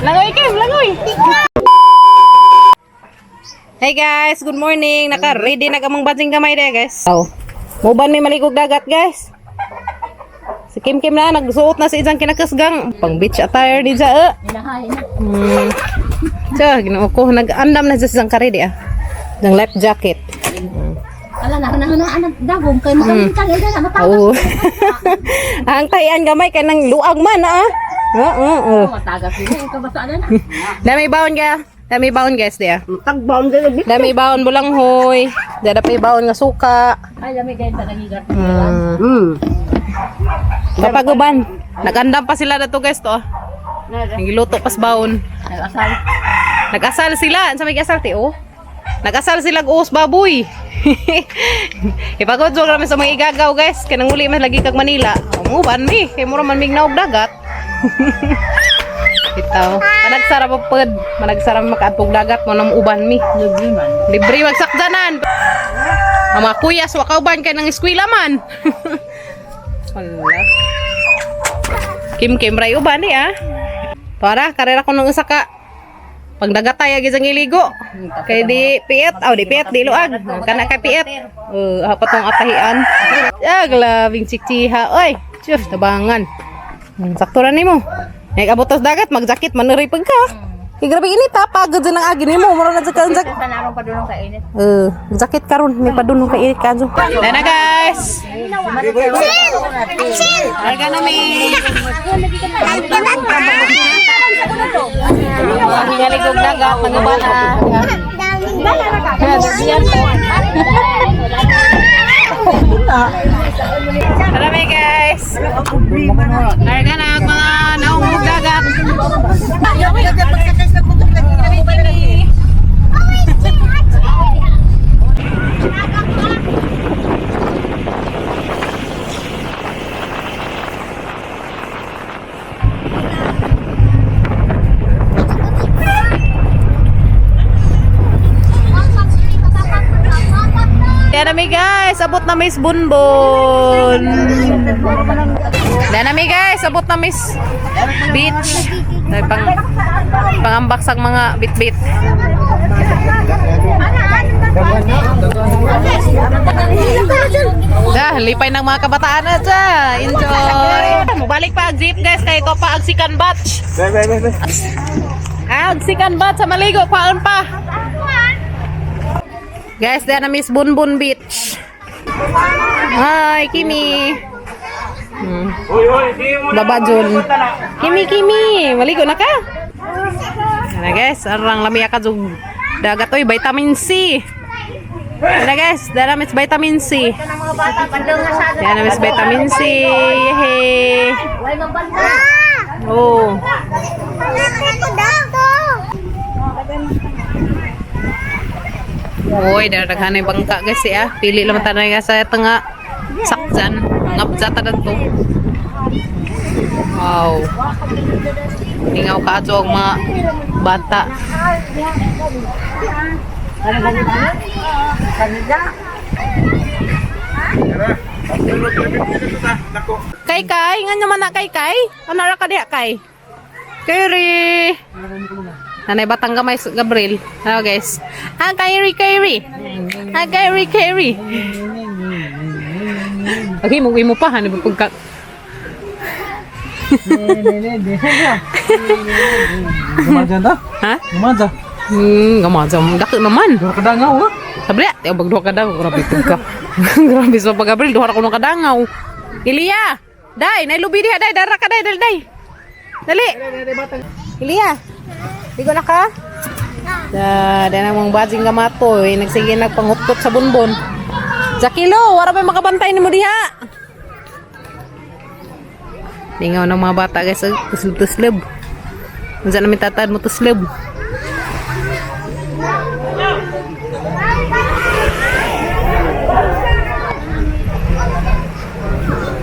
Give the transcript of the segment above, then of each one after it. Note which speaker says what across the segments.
Speaker 1: Langoy, Kim, langoy. Hey guys, good morning. Naka-ready na kamong batsing kamay there, guys. Oh. Muban may maligog dagat, guys. Si Kim Kim na nagsuot na sa isang kinakasgang pang beach attire di siya. Eh. Siya, ginoo ko nag-andam na siya sa isang karedi ah. Ng life jacket.
Speaker 2: Ala na na na na dagom kay makamintang ila na matagas.
Speaker 1: Oo. Ang tayan gamay kay nang luag man ah. Oo, oo.
Speaker 2: Matagas din ka basta na.
Speaker 1: Dami baon kaya. Dami baon guys diya.
Speaker 2: Tagbaon gid.
Speaker 1: Dami baon bulanghoy. Dada pa baon nga suka.
Speaker 2: Ay lami gay tagagigat.
Speaker 1: Kapaguban. Nagandam pa sila dato guys to. Ah. Nagiluto pas baon.
Speaker 2: Nag-asal.
Speaker 1: Nag-asal sila. Sa may asal ti oh. Nag-asal sila og uos baboy. Ipagod kami sa mga igagaw guys. Kay nanguli man lagi kag Manila. Umuban mi kay mura man mig naog dagat. Bitaw. Managsara pa pod. Managsara makaadtog dagat mo nang uban mi.
Speaker 2: Libre man.
Speaker 1: Libre magsakdanan. Ang mga kuyas wa kauban kay nang eskwela man. Wala. Kim Kim ray uban ni ah. Para karera ko nung usa ka pagdagatay agi sang iligo. Kay di piet, aw di piet di luag. Kana kay piet. Apa tong atahian. Ah, glabing chikchiha. Oy, chuf tabangan. Sakto ra nimo. Nek abot tas dagat magjakit man rin pag ka. Kay grabe init ha, pagod dyan ang agi nimo, mura na sa ka
Speaker 2: Tanarong pa dunong kainit.
Speaker 1: Eh, jacket karon may padunong kay init kadyo. Dana guys. Larga na mi. Hingalig og dagat manguban na. Tara mi guys. Larga na ang mga naong og dagat. Dana mi guys, abot na miss Bunbon. Dana mi guys, abot na miss beach. Ay, pang pangambak sa mga bitbit. Dah, lipay ng mga kabataan na dyan. Enjoy. Balik pa ang jeep guys, kay ito pa ang sikan batch. Ah, ang sikan batch sa maligo, paon pa. Guys, dyan na Miss Bunbun Beach. Hi, Kimi. Baba Jun. Kimi, Kimi. Maligo na ka? Ano guys, arang lamiya ka jug dagat oy, vitamin C. Ano guys, dara miss vitamin C.
Speaker 2: Mga bata pandong nga sa
Speaker 1: Dara miss vitamin C. Yehey.
Speaker 2: Way mabanda.
Speaker 1: Oh. Uy, daraghan yung bangka guys eh, ah. Pili lang tanay nga sa tanga sakjan. Ngapja ta to. Wow. Lingaw ka ato ang mga bata. Kay kay, nga naman na kay kay. Ano ra ka diha kay? Kayri. Nanay batang gamay Gabriel. Hello guys. Ah, Kyrie, Kyrie. Ah, Kyrie, Kyrie. Okay, mo imo pa hanap pagka.
Speaker 3: Gumadya na?
Speaker 1: Ha?
Speaker 3: Gumadya.
Speaker 1: Gamadya. Dako naman.
Speaker 3: Dua kadangaw ha?
Speaker 1: Sabi niya, tiyo duha ka daw. Grabe ka. Grabe sa pag Gabriel, duha ra ko ng kadangaw. Ilya! Day, nailubi diha, day. Dara ka, day, dali, day. Dali. Ilya, ligo na ka? Da, da na mong bajing gamato eh. Nagsige nagpangutkot sa bunbon. Zakilo, wala pa makabantay nimo diha. Lingaw ng mga bata guys, tuslub-tuslub. Unsa namin tatad mo tuslub.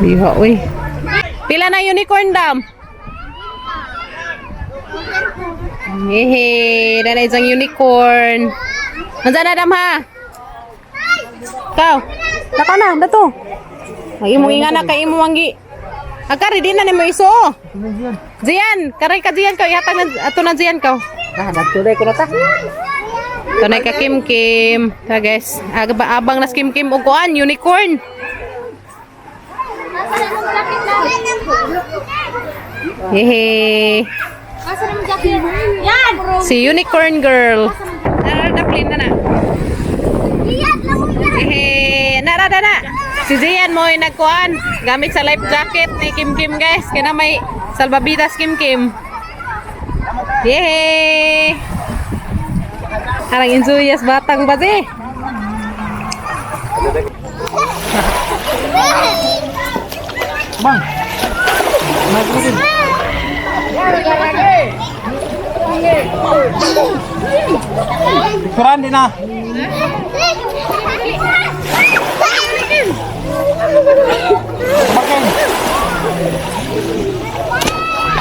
Speaker 1: Diha, uy. Pila na unicorn dam? Hehe, na isang unicorn. Nandiyan na dam ha? Ikaw, naka na, dato. Ang imong ingana kay imo manggi. Agkari di na nimo iso. Zian, karay ka Zian ka ihatag na ato na Zian ka.
Speaker 3: Ah, nagtulay ko na ta.
Speaker 1: Tunay ka Kim Kim. Ta guys, aga abang nas Kim Kim og kuan unicorn. Hehe.
Speaker 2: Yan!
Speaker 1: Si Unicorn Girl. Nara daplin na na. Hehe, nara na na. Si Zian mo ay nagkuan gamit sa life jacket ni Kim Kim guys. Kaya may salbabidas Kim Kim. Yay! Arang enthusiast batang ba si?
Speaker 3: Bang. Picturean din na. Bakit?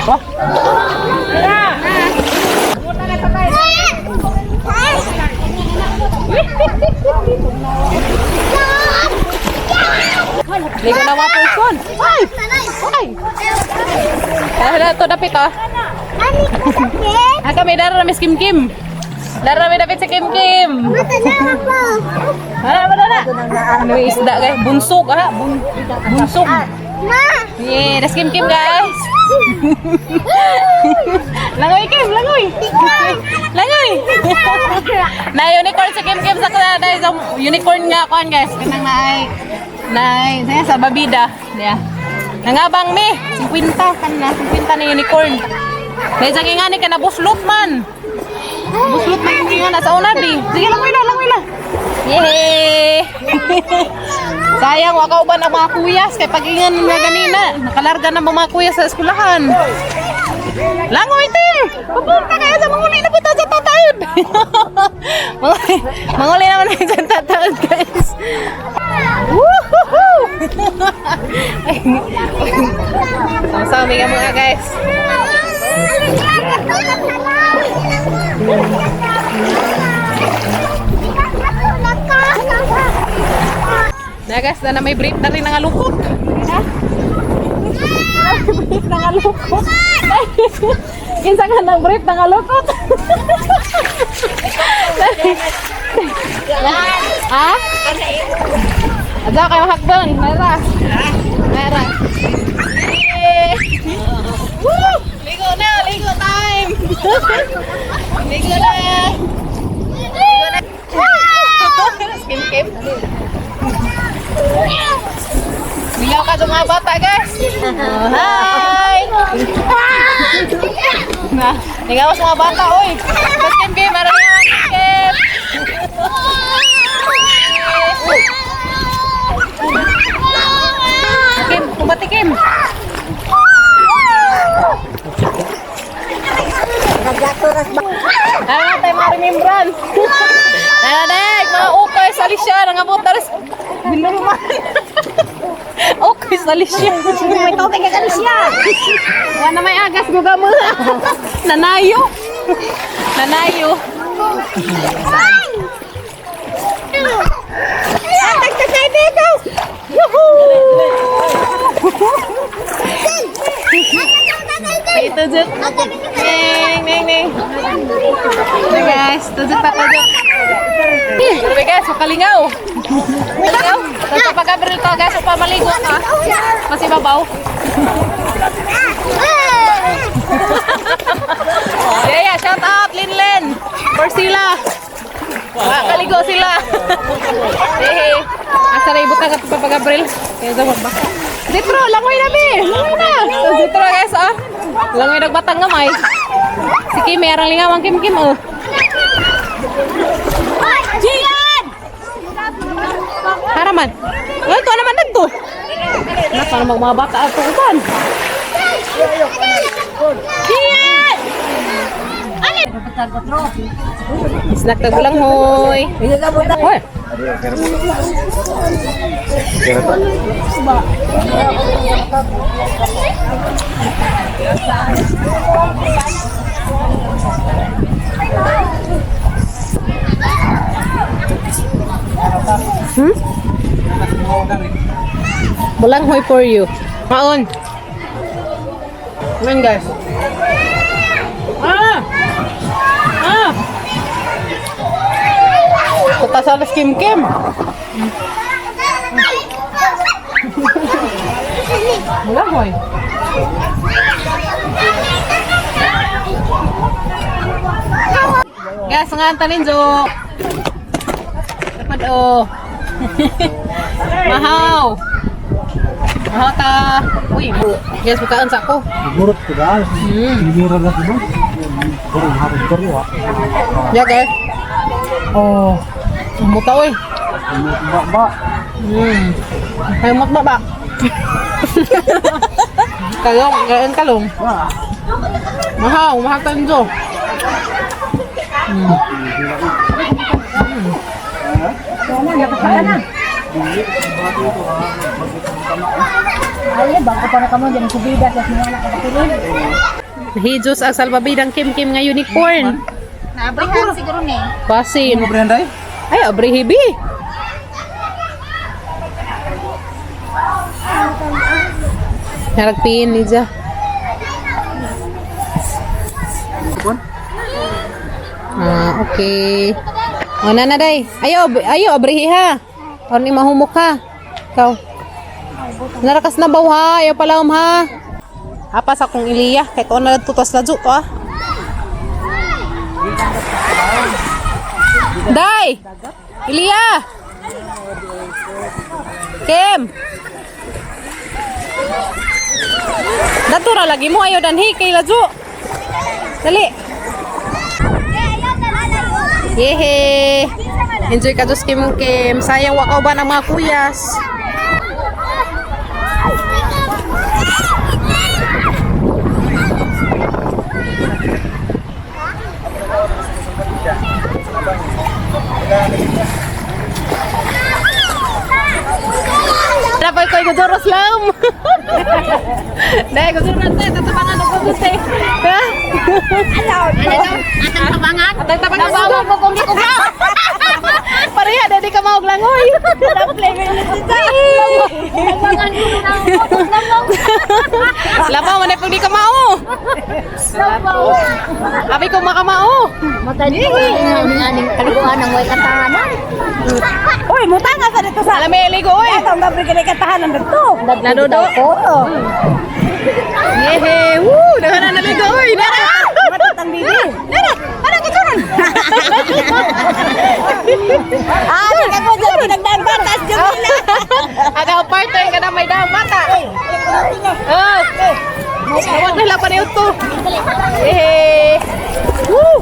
Speaker 3: Wah,
Speaker 1: Ligo na mga person. Ay! Ay! Tara na ito, dapit oh. Ha kami, dara na miss Kim Kim. Dara na dapit si Kim Kim. Wala, wala na. Ano yung isda guys? Bunsog ah. Bunsog. Yeah, that's Kim Kim guys. Langoy Kim, langoy. Langoy. Na unicorn si Kim Kim sa dahil sa unicorn nga kuan guys. Kanang naay naay saya sa babida. Yeah. Nangabang mi, 50 kan na 50 na unicorn. Dahil sa nga ni ka na buslot man. Buslot man yung nga sa una bi. Sige langoy na, langoy na. Yay! Sayang, wakaw ba ng mga kuyas? Kay pag-ingan nga ganina, nakalarga na mga kuyas sa eskulahan. Langoy, te! Papunta kayo sa manguli na punta sa tataod! Manguli, manguli naman na sa tataod, guys. Woohoo! Sama-sama ka mga guys. Na guys, na, na may brief na rin ang alukot. Ha? May brief ng alukot. Kinsa ka ng brief ng alukot? Ha? Adya kayo hakbang. Mara. Mara. Yay! Woo! Ligo na! Ligo time! Ligo na! Ligo na! Kim Kim. Ligaw ka sa mga bata, guys. Oh, hi! Na, ligaw sa mga bata, oy. Mas Kim Kim, meron yung Kim Kim. Kim, kumati Kim. Tara tayo mga remembrance. Tara, dek, mga ukay sa Alicia, nangabot taras. Binuruman. Okay sa Alicia.
Speaker 2: May tubig ka siya.
Speaker 1: Wala may agas guga mo. Nanayo. Nanayo. Ito juk. Ning ning ning. Hey guys, tujuk pa tujuk. Grabe guys, makalingaw. Kalingaw. Tapos pag-abril to guys, pamaligo ka. Mas ibabaw. Yeah, shout out Linlen. Sila. Makaligo sila. Hey, hey. Asa na ibutang at Papa Gabriel? Kaya sa magbasa. Zitro, langoy na be. Langoy na. So, Zitro guys, ah. Langoy nagbatang gamay. Si Kim, arang lingaw ang Kim Kim oh.
Speaker 2: Gian!
Speaker 1: Haraman. Well, to naman nagto. Napa naman mga bata ato uban.
Speaker 2: Gian!
Speaker 1: Snack tag lang hoy. Hoy. Bulanghoy for you. Maon. Amen, guys. Ah! Ah! Tuta sa alas Kim Kim. Wala, boy. Guys, nga ang tanin, Jo. Dapat, oh. Mahaw. Mahaw ta. Uy, guys, bukaan sa ako.
Speaker 3: Gurot ko ba? Limira lang ko. Gurot hapon gurot wa.
Speaker 1: Yeah, guys. Oh. Umuta, oy.
Speaker 3: Ba ba.
Speaker 1: Ay, ba ba? Kalong, kain kalong.
Speaker 3: Wa.
Speaker 1: Mahaw, mahaw tayo.
Speaker 2: Ay, bago pa na kamo dyan subida sa mga anak ko.
Speaker 1: Hijos ang salbabidang Kim Kim nga unicorn.
Speaker 2: Naabrihan siguro ni.
Speaker 1: Basin.
Speaker 3: Mo Brenday?
Speaker 1: Ay, abrihibi. Naragpiin ni Ja. Ah, okay. O, nana day. Ayo, ayo, abrihi ha. O, ni mahumok ha. Ikaw. Narakas na baw ha. Ayaw pala ha. Apas akong iliya. Kay ko na tutas na to ah. Day! Iliya! Kim! Datura lagi mo ayo danhi kay Lajo. Dali. Yehe. Enjoy ka dos Kim Kim. Sayang wa ka ba ng mga kuyas. Dapat ko iguduros lang. Dahil gusto natin, tatapangan ako gusto eh. Ha?
Speaker 2: Atang tabangan.
Speaker 1: Atang tabangan.
Speaker 2: Nabawa ko kung di ko ka.
Speaker 1: Pareha, dali ka maog langoy.
Speaker 2: Tabangan ko na.
Speaker 1: Labaw, manay pag di ka mao.
Speaker 2: Labaw.
Speaker 1: Abi ko makamao.
Speaker 2: Matay ko ang aning kaliguan ang way katahanan.
Speaker 4: Uy, mutanga sa dito sa
Speaker 1: Alam mo, ligo, oy.
Speaker 4: Atong gabi kini katahanan dito.
Speaker 1: Nadudo.
Speaker 4: Oo.
Speaker 1: Yehe, woo, daghan na naligo, oy. Nara.
Speaker 4: Matatang bibi.
Speaker 1: Nara, ara ka turon.
Speaker 4: Ah, ako dyan pinagdaan batas dyan nila.
Speaker 1: Aga partner ka na may daang bata. Oh. Tawag na lang pa to. Yehe. Woo!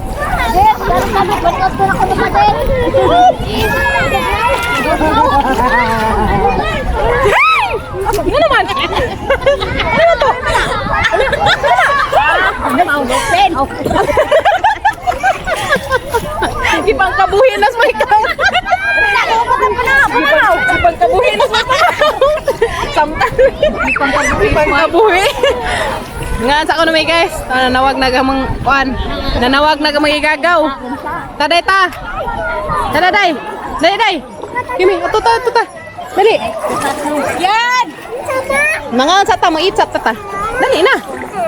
Speaker 2: Yes, dari kami balik ko na ko matin.
Speaker 1: Ano naman? Ano to? Ibang kabuhin nas may kang. Ibang kabuhin nas may kang. Samtan. Ibang kabuhi. Nga sa ko may guys. Nanawag na gamang kuan. Nanawag na gamang igagaw. Taday ta. Taday day. Day day. Kimi, ato ta, ato ta. Dali.
Speaker 4: Yan!
Speaker 1: Mga sa ta, mga itsap ta ta. Dali na.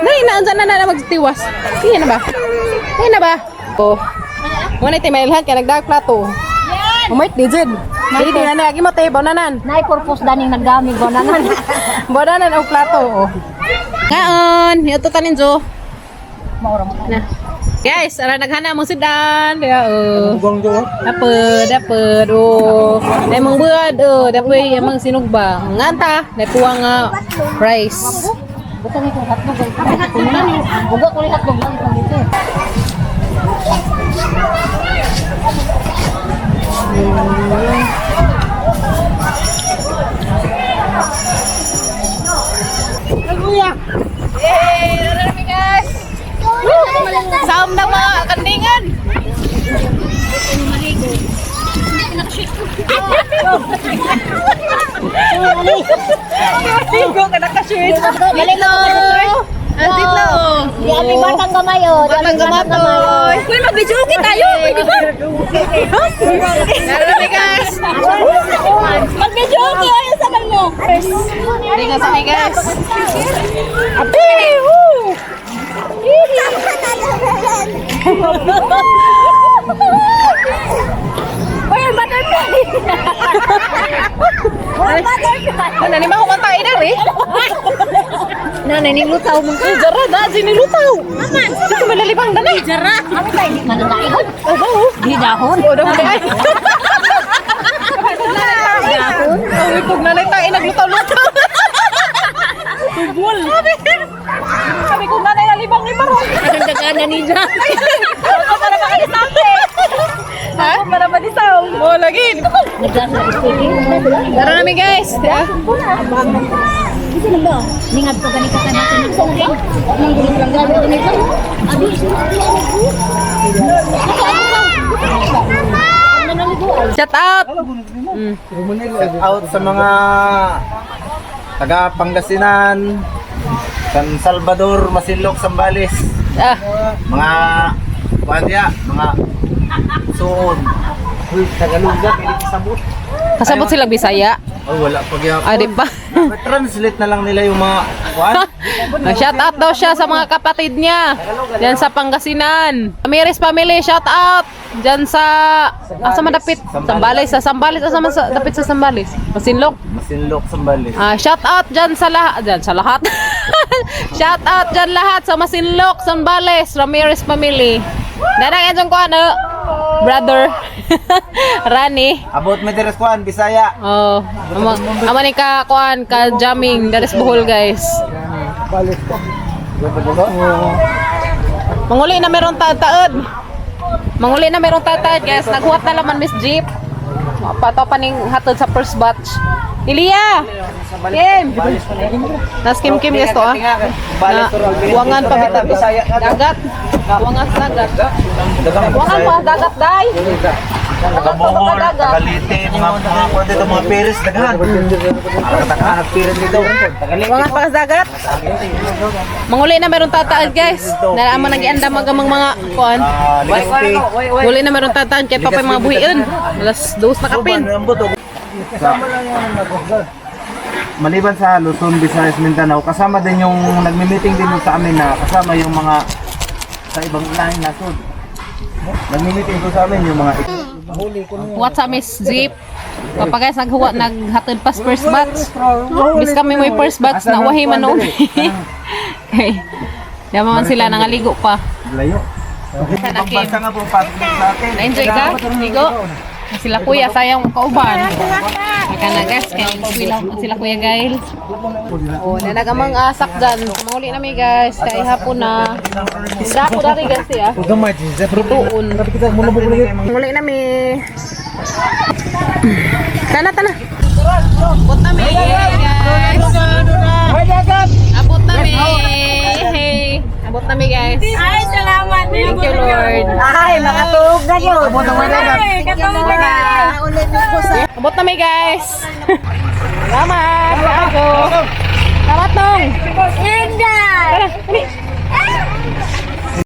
Speaker 1: Dali na, andyan na na, na magtiwas. Sige na ba? Sige na ba? Oh. Muna iti may lahat kaya nagdag plato.
Speaker 2: Yan!
Speaker 1: Umait di jud. Dili di na na agi mo te bonanan.
Speaker 2: Nay purpose daning nagdami bonanan.
Speaker 1: Bonanan og plato. Oh. Kaon, yato tanin jo. Na. Guys, ara naghana mong sudan. Ya oh.
Speaker 3: Gong jo.
Speaker 1: Dapet, dapet, oh. Dai mong buad, oh. Dapet, amang sinugba. Nganta, dai kuha nga rice.
Speaker 2: Butang itong hotdog. Buga ko rin hotdog lang itong dito.
Speaker 1: Yay! Ano na guys? Saom ng mga kandingan! Maligo ka nakashirt.
Speaker 2: Maligo.
Speaker 1: Andit na oh.
Speaker 2: Di ami batang gamay oh. Di ami
Speaker 1: Batang gamatoy.
Speaker 4: Uy, mag-video tayo. Pwede ba?
Speaker 1: Ano na guys?
Speaker 4: Mag-video okay. Ay, sabay mo.
Speaker 1: Hindi nga sa guys.
Speaker 4: Api! Woo!
Speaker 2: Na naninglutaw mo.
Speaker 1: Ay, jara da, sinilutaw. Dito malalibang dali.
Speaker 2: Jara. Kami tayo di man nakaihon.
Speaker 1: Oh, ba oh.
Speaker 2: Di dahon.
Speaker 1: Oh, dahon ay. Dahon. Oh, ipog na lang tayo naglutaw-lutaw. Tubol. Sabi ko nanay nalibang ni Maron.
Speaker 2: Ang dagana nila.
Speaker 1: Para makalisampe. Ha? Para malisaw. Oh, lagi. Tara namin, guys. Ya.
Speaker 2: Ningad ko gani ka natin ng sungay. Nang gulo lang gani ko nito. Abi
Speaker 1: Shout out.
Speaker 5: Shout out sa mga taga Pangasinan, San Salvador, Masinloc, Zambales.
Speaker 1: Ah,
Speaker 5: Mga kuan, mga suon. Uy, Tagalog ga, pili kasabot.
Speaker 1: Kasabot sila Bisaya.
Speaker 5: Oh, wala pa gyapon.
Speaker 1: Ah, di ba?
Speaker 5: Translate na lang nila yung mga kuan.
Speaker 1: Ah, shout out daw siya sa mga kapatid niya. Diyan sa Pangasinan. Amiris family, shout out. Diyan sa asa man dapit? Sambales, sa Sambales, asa man sa dapit sa Sambales? Masinloc.
Speaker 5: Masinloc, Zambales.
Speaker 1: Ah, shout out diyan sa lahat, diyan sa lahat. Shout out diyan lahat sa Masinloc, Sambales, Ramirez family. Danang enjong ko ano, brother. Rani.
Speaker 5: About Medires kuan, Bisaya.
Speaker 1: Oh, ama, ama ni ka kuan ka jamming dares Bohol, guys. Manguli na merong tataod. Manguli na merong tataod, guys. Naghuwat na laman Miss Jeep. Pato pa ning hatod sa first batch. Ilya! Kim! Nas Kim Kim, guys, to ah. Na, buwangan pa bitaw. Dagat. Buwangan sa dagat. Buwangan pa dagat day.
Speaker 5: Taga Bohol, taga Leyte, mga kuan dito, mga Perez, daghan. Ang taga Perez dito. Taga Leyte.
Speaker 1: Buwangan pa sa dagat. Manguli na merong tataod, guys. Nalaman nang giandam ang mga kuan.
Speaker 5: Ah, Legazpi.
Speaker 1: Muli na meron tataan kaya pa pa yung mga buhiin. 2:00 na kapin.
Speaker 5: Maliban sa Luzon, Visayas, Mindanao, kasama din yung nagmi-meeting din yung sa amin na kasama yung mga sa ibang lahing nasod. Nagmi-meeting po sa amin yung mga
Speaker 1: What sa Miss Jeep? Kapag guys, naghuwa, naghatid pas first batch. Miss kami may first batch na wahi man noon. Okay. Yaman man sila, nangaligo pa.
Speaker 5: Layo.
Speaker 1: Sana,
Speaker 5: Ibang
Speaker 1: Kim.
Speaker 5: bansa nga pumapasok din sa atin.
Speaker 1: Na-enjoy ka? Ligo? Sila kuya, sayang kauban. Maka na guys, kaya sila, sila kuya Gail. Oh, nanagamang asak dyan. Manguli na mi, guys, kay hapon na. Dako dari guys ya. Tuon. Muli na mi. Tana, tana. Abot na mi, guys. Abot na mi. Hey. Abot na mi, guys.
Speaker 4: Ay, salamat.
Speaker 1: Thank you, Lord.
Speaker 4: Ay, makatulog na yun. Ay, katulog na.
Speaker 1: Abot na mi, guys. Salamat. Ako. Salamat nong.
Speaker 4: Inday!
Speaker 1: Tara, dali.